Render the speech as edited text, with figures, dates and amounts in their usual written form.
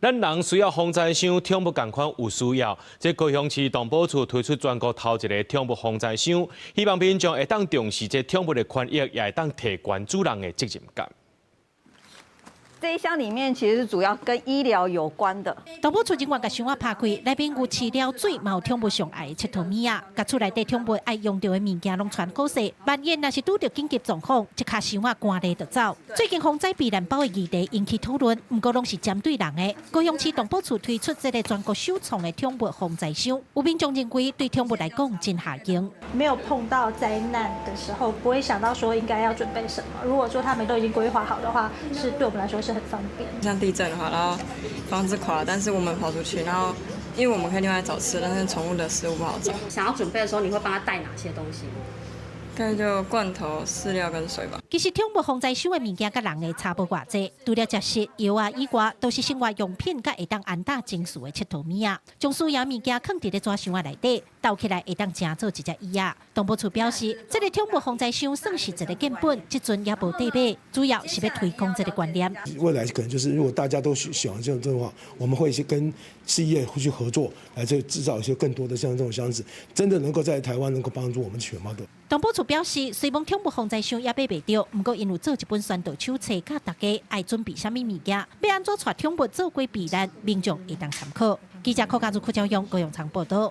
咱人需要防災箱，寵物仝款有需要。這高雄市動保處推出全國頭一個寵物防災箱，希望民眾會當重視這寵物的權益，也會當提懸主人的責任感。這一箱裡面其實是主要跟醫療有關的。動保處人員共箱仔拍開，內面有飼料水，嘛有寵物上愛的𨑨迌物仔，共厝內底寵物愛用著的物件攏傳好勢。萬一若是拄著緊急狀況，這跤箱仔趕咧就走。最近防災避難包的議題引起討論，毋過攏是針對人的。高雄市動保處推出這个全國首創的寵物防災箱，有民眾認為對寵物來講真合用。沒有碰到災難的時候，不會想到說應該要準備什麼。如果說他們都已經規劃好的話，是對我們來說是很方便。像地震的話，然後房子垮，但是我們跑出去，然後因為我們可以另外找吃，但是寵物的食物不好找。想要準備的時候，你會幫他帶哪些東西？大概就罐頭、飼料跟水吧。其實寵物防災箱的物件佮人的差無偌濟，除了食食藥啊以外，都是生活用品佮會當安搭情緒的𨑨迌物仔。將需要物件囥佇咧紙箱仔內底，鬥起來會當成做一隻椅仔。動保處表示，這个寵物防災箱算是一个建本，這陣猶無得買，主要是欲推廣這个觀念。未來可能就是如果大家都喜歡這種的話，我們會去跟企業會去合作，來這製造一些更多的像這種箱子，真的能夠在台灣能夠幫助我們犬貓的。動保處表示，雖罔寵物防災箱猶買袂著，毋過𪜶有做一本宣導手冊，教大家愛準備啥物物件，欲按怎帶寵物做過避難，民眾會當參考。記者柯家如、柯昭勇、高永昌報道。